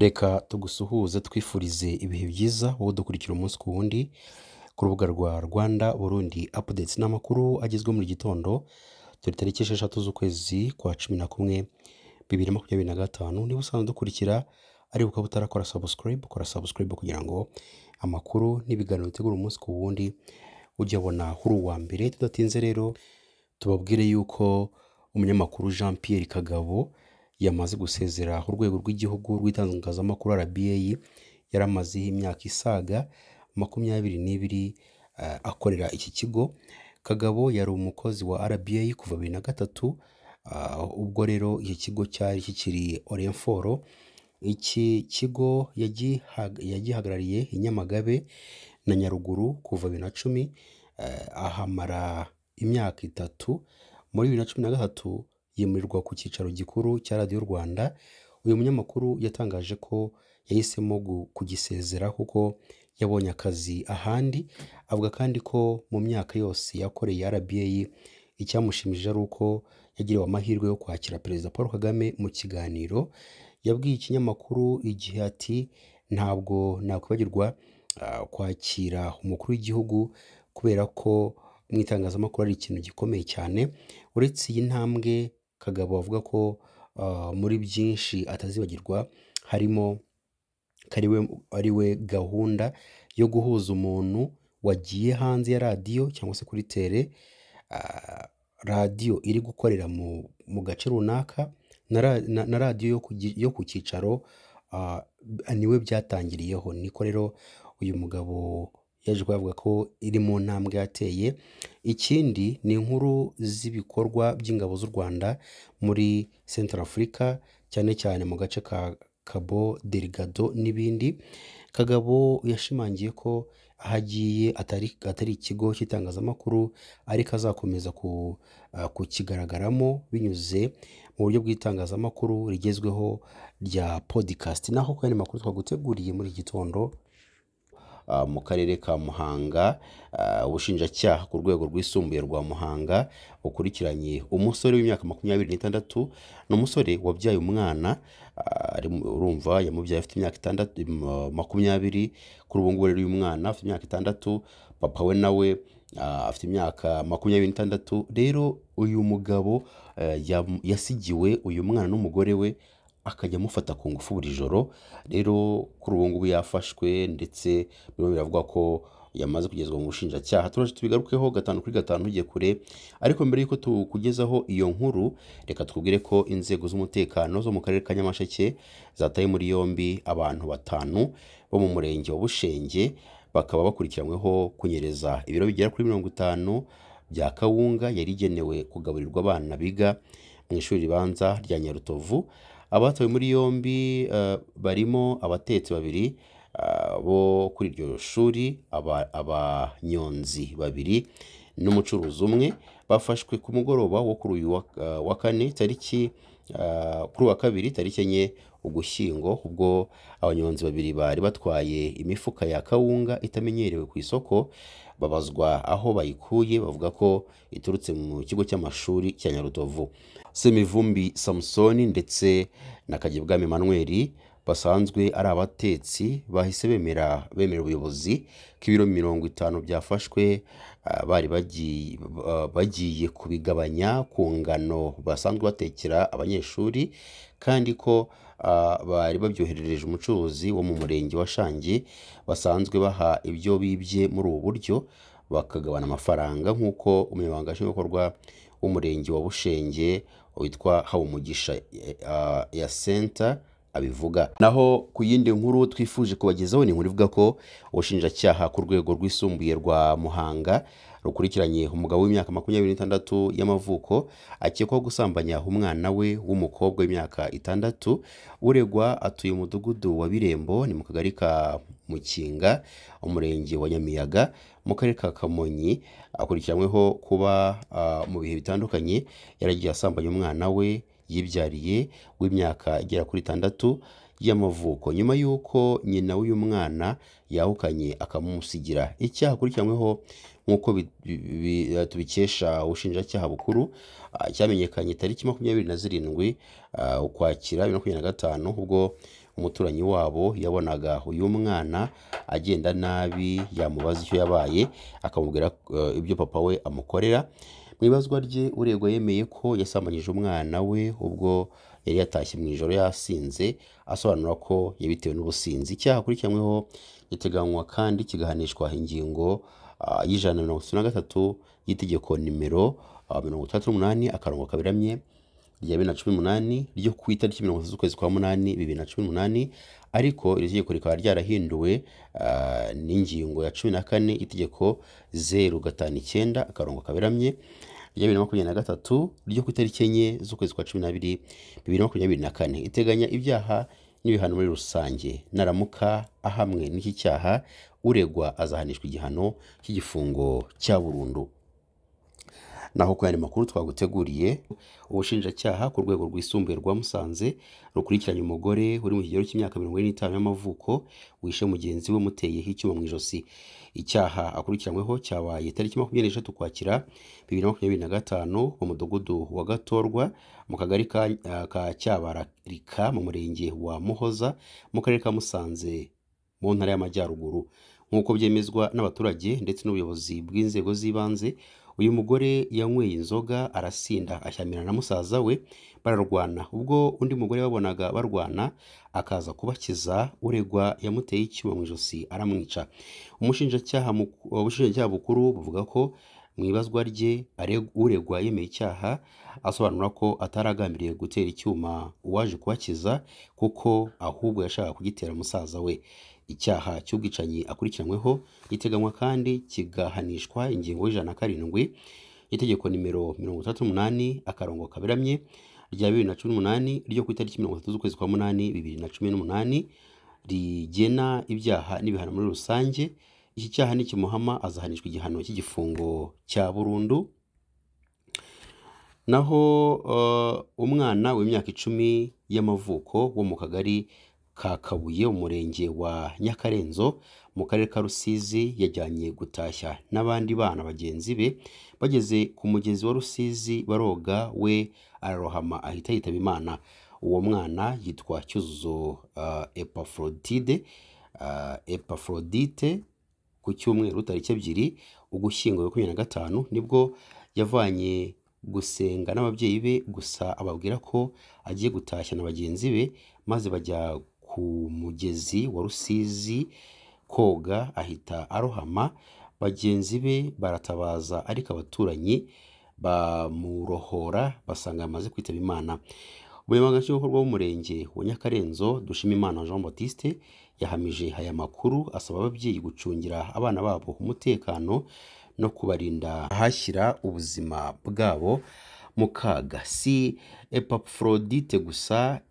Reka tugusuhuze twifurize ibihe byiza wowe udukurikira umunsi ku wundi ku rubuga rwa Rwanda Burundi Updates n'amakuru agezweho muri gitondo. Turi tariki 6 z'ukwezi kwa 11 2025. Niba usanzwe udukurikira ariko ukaba utarakora subscribe, kora subscribe kugira ngo amakuru n'ibiganiro bitegura umunsi ku wundi ujye abona kuri uwa mbere. Tudatinze rero tubabwire yuko umunyamakuru Jean Pierre Kagabo yamaze gusezera urwego rw'igihugu rw'itangazamakuru RBA. Yari amazeho imyaka isaga 22 akorera iki kigo. Kagabo yari umukozi wa RBA kuva 2003, ubwo rero iki kigo cyari kikiri Orinfor. Iki kigo yagihagarariye i Nyamagabe na Nyaruguru kuva 2010, ahamara imyaka 3. Muri 2013 yimurirwa ku cyicaro gikuru cya Radiyo Rwanda. Uyu munyamakuru yatangaje ko yahisemo kugisezera kuko yabonye akazi ahandi. Avuga kandi ko mu myaka yose yakoreye RBA icyamushimishije ari uko yagiriwe amahirwe yo kwakira Perezida Paul Kagame mu kiganiro. Yabwiye ikinyamakuru Igihe ati: "Ntabwo nakwibagirwa kwakira umukuru w'igihugu kubera ko mu itangazamakuru ari ikintu gikomeye cyane." Uretse iyi ntambwe, Kagabo avuga ko muri byinshi atazibagirwa harimo ko ari we gahunda yo guhuza umuntu wagiye hanze ya radiyo cyangwa se kuri tere, radiyo iri gukorera mu gace runaka na radiyo yo ku cyicaro, niwe byatangiriyeho. Niko rero uyu mugabo yaje kuvuga ko iri mu ntambwe yateye. Ikindi ni inkuru z'ibikorwa by'ingabo z'u Rwanda muri Central Africa, cyane cyane mu gace ka Cabo Delgado n'ibindi. Kagabo yashimangiye ko aho agiye atari ikigo cy'itangazamakuru, ariko azakomeza kukigaragaramo binyuze mu buryo bw'itangazamakuru rigezweho rya podcast. Naho ku yandi makuru twaguteguriye muri iki gitondo, mu karere ka Muhanga, ubushinjacyaha ku rwego rwisumbuye rwa Muhanga bukurikiranye umusore w'imyaka 26. Ni umusore wabyaye umwana, urumva yamubyaye afite imyaka 6, 20. Kuri ubu ngubu rero uyu mwana afite imyaka 6, papa we nawe afite imyaka 26. Rero uyu mugabo yasigiwe uyu mwana n'umugore we, akajya amufata ku ngufu buri joro. Rero kuri ubu ngubu yafashwe, ndetse birimo biravugwa ko yamaze kugezwa mu bushinjacyaha. Turaje tubigarukeho 5 kuri 5 tugiye kure, ariko mbere y'uko tukugezaho iyo nkuru, reka twubwire ko inzego z'umutekano zo mu karere ka Nyamasheke zataye muri yombi abantu 5 bo mu murenge wa Bushenge, bakaba bakurikiranyweho kunyereza ibiro bigera kuri 50 bya kawunga yari igenewe kugaburirwa abana biga mu ishuri ribanza rya Nyarutovu. Abatawe muri yombi barimo abatetsi 2 bo kuri iryo shuri, abanyonzi 2 n'umucuruzi umwe. Bafashwe ku mugoroba wo kuri uyu wa kane tariki kuri wa kabiri tariki 4 Ugushyingo, ubwo abanyonzi 2 bari batwaye imifuka ya kawunga itamenyerewe ku isoko. Babazwa aho bayikuye, bavuga ko iturutse mu kigo cy'amashuri cya Nyarutovu. Semivumbi Samsoni ndetse na Kagibwami Emmanuel basanzwe ari abatetsi bahise bemera ubuyobozi ko ibiro 50 byafashwe, bari bagiye kubigabanya ku ngano basanzwe batekera abanyeshuri, kandi ko bari babyoherereje umucuruzi wo mu murenge wa Shangi basanzwe baha ibyo bibye muri ubu buryo, bakagabana amafaranga, nk'uko umunyamabanga nshingwabikorwa w'umurenge wa Bushenge witwa Habumugisha ya Senta abivuga. Naho ku yindi nkuru twifuje kubagezaho ni inkuru ivuga ko ubushinjacyaha ku rwego rwisumbuye rwa Muhanga rukurikiranye umugabo w'imyaka 26 y'amavuko akekwaho gusambanya umwana we w'umukobwa w'imyaka 6. Uregwa atuye umudugudu wa Birembo, ni mu kagari ka Mukinga, umurenge wa Nyamiyaga, mu karere ka Kamonyi. Akurikiranyweho kuba mu bihe bitandukanye yaragiye asambanya umwana we yibyariye w'imyaka igera kuri 6 y'amavuko, nyuma y'uko nyina w'uyu mwana yahukanye akamusigira. Icyaha akurikiranyweho nk'uko tubikesha ubushinjacyaha bukuru, cyamenyekanye tariki 27 Ukwakira 2025, ubwo Umuturanyi wabo yabonaga uyu mwana agenda nabi, yamubaza icyo yabaye akamubwira ibyo papa we amukorera. Mu ibazwa rye, uregwa yemeye ko yasambanyije umwana we ubwo yari yatashye mu ijoro yasinze, asobanura ko yabitewe n'ubusinzi. Icyaha akurikiranyweho giteganywa kandi kigahanishwa ingingo y'163 y'itegeko nimero 68 akarongo kaberamye rya 2018 ryo ku itariki 30 z'ukwezi kwa munani 2018, ariko iri tegeko rikaba ryarahinduwe n'ingingo ya 14 itegeko 059 akarongo kaberamye rya 2023 ryo ku itariki 4 z'ukwezi kwa 12 2024, iteganya ibyaha n'ibihano muri rusange. Naramuka ahamwe n'iki cyaha, uregwa azahanishwa igihano cy'igifungo cya burundu. Naho ku yandi makuru twaguteguriye, ubushinjacyaha ku rwego rwisumbuye rwa Musanze rukurikiranye umugore uri mu kigero cy'imyaka 45 y'amavuko wishe mugenzi we muteyeho icyuma mu ijosi. Icyaha akurikiranyweho cyabaye tariki 23 Ukwakira 2025 mu mudugudu wa Gatorwa mu kagari ka Cyabararika mu murenge wa Muhoza mu karere ka Musanze mu ntara y'Amajyaruguru. Nk'uko byemezwa n'abaturage ndetse n'ubuyobozi bw'inzego z'ibanze, uyu mugore yanyweye inzoga arasinda, ashyamirana na musaza we bararwana. Ubwo undi mugore babonaga barwana akaza kubakiza, uregwa yamuteye icyuma mu ijosi aramwica. Ubushinjacyaha bukuru buvuga ko mu ibazwa rye uregwa yemeye icyaha, asobanura ko ataragambiriye gutera icyuma uwaje kubakiza, kuko ahubwo yashakaga kugitera musaza we. Icyaha cy'ubwicanyi akurikiranyweho giteganywa kandi kigahanishwa ingingo y'107 y'itegeko nimero 68 akarongo kaberamye rya 2018 ryo ku itariki 30 z'ukwezi kwa munani 2018 rigena ibyaha n'ibihano muri rusange. Iki cyaha nikimuhama azahanishwa igihano cy'igifungo cya burundu. Naho umwana w'imyaka 10 y'amavuko wo mu kagari ka Kabuye, umurenge wa Nyakarenzo mu karere ka Rusizi, yajyanye gutashya n'abandi bana bagenzi be. Bageze ku mugezi wa Rusizi baroga, we ararohama ahita yitaba Imana. Uwo mwana yitwa Cyuzuzo Epaphrodite. Ku cyumweru tariki 2 Ugushyingo 2025 nibwo yavanye gusenga n'ababyeyi be, gusa ababwira ko agiye gutashya na bagenzi be, maze bajya ku mugezi wa Rusizi koga ahita arohama. Bagenzi be baratabaza, ariko abaturanyi bamurohora basanga amaze kwitaba Imana. Umunyamabanga Nshingwabikorwa w'umurenge wa Nyakarenzo, Dushimimana Jean Baptiste, yahamije aya makuru, asaba ababyeyi gucungira abana babo umutekano no kubarinda ahashyira ubuzima bwabo mu kaga. Si Epaphrodite gusa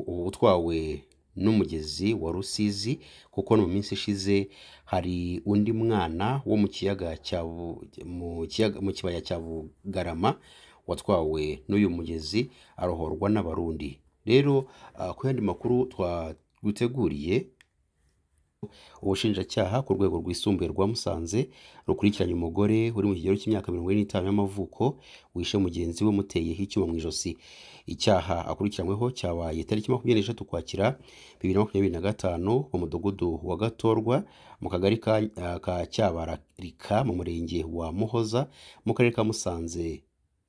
utwawe n'umugezi wa Rusizi, kuko no mu minsi ishize hari undi mwana wo mu kiyaga cya mu kibaya cya Bugarama watwawe n'uyu mugezi arohorwa n'Abarundi. Rero ku yandi makuru twaguteguriye, ubushinjacyaha ku rwego rwisumbuye rwa Musanze rukurikiranye umugore uri mu kigero cy'imyaka 45 y'amavuko wishe mugenzi we muteyeho icyuma mu ijosi. Icyaha akurikiranyweho cyabaye tariki 23 Ukwakira 2025 mu mudugudu wa Gatorwa mu kagari ka Cyabararika mu murenge wa Muhoza mu karere ka Musanze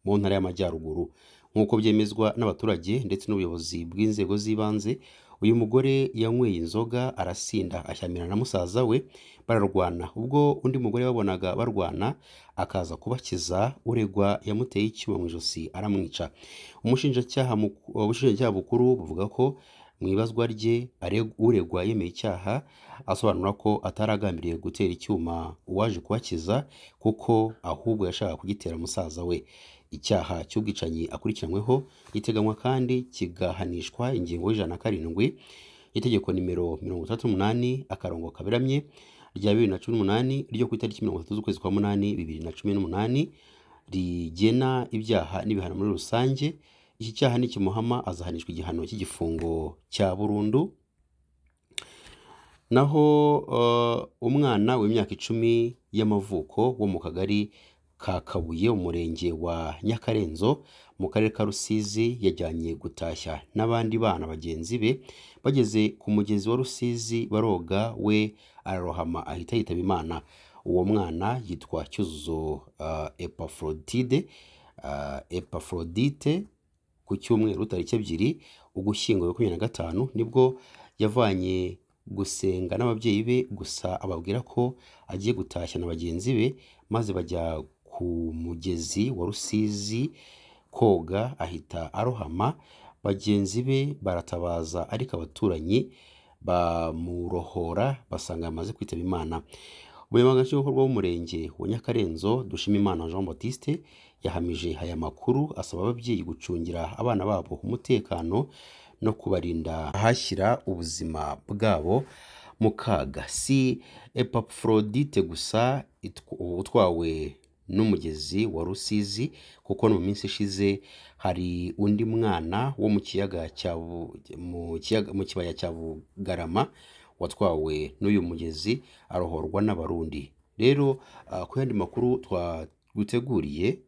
mu ntara y'Amajyaruguru. Nk'uko byemezwa n'abaturage ndetse n'ubuyobozi bw'inzego z'ibanze, uyu mugore yanyweye inzoga arasinda, ashyamirana na musaza we bararwana. Ubwo undi mugore babonaga barwana akaza kubakiza, uregwa yamuteye icyuma mu ijosi aramwica. Ubushinjacyaha bukuru buvuga ko mu ibazwa rye uregwa yemeye icyaha, asobanura ko ataragambiriye gutera icyuma uwaje kubakiza, kuko ahubwo yashakaga kugitera musaza we. Icyaha cy'ubwicanyi akurikiranyweho giteganywa kandi kigahanishwa ingingo y'107 y'itegeko nimero 68 akarongo kaberamye rya 2018 ryo ku itariki 30 z'ukwezi kwa munani 2018 rigena ibyaha n'ibihano muri rusange. Iki cyaha nikimuhama azahanishwa igihano cy'igifungo cya burundu. Naho umwana w'imyaka 10 y'amavuko wo mu kagari ka Kabuye, umurenge wa Nyakarenzo mu karere ka Rusizi, yajyanye gutashya n'abandi bana bagenzi be. Bageze ku mugezi wa Rusizi baroga, we ararohama ahita yitaba Imana. Uwo mwana yitwa Cyuzuzo Epafrodite, Epafrodite. Ku cyumweru tariki 2 Ugushyingo 2025 nibwo yavanye gusenga n'ababyeyi be, gusa ababwira ko agiye gutashya na bagenzi be, maze bajya ku mugezi wa Rusizi koga ahita arohama. Bagenzi be baratabaza, ariko abaturanyi bamurohora basanga yamaze kwitaba Imana. Umunyamabanga Nshingwabikorwa w'umurenge wa Nyakarenzo, Dushimimana Jean Baptiste, yahamije aya makuru, asaba ababyeyi gucungira abana babo umutekano no kubarinda ahashyira ubuzima bwabo mu kaga. Si Epafrodite gusa utwawe n'umugezi wa Rusizi, kuko no mu minsi ishize hari undi mwana wo mu kiyaga cya mu kiyaga, mu kibaya cya Bugarama watwawe n'uyu mugezi arohorwa n'Abarundi. Rero ku yandi makuru twaguteguriye.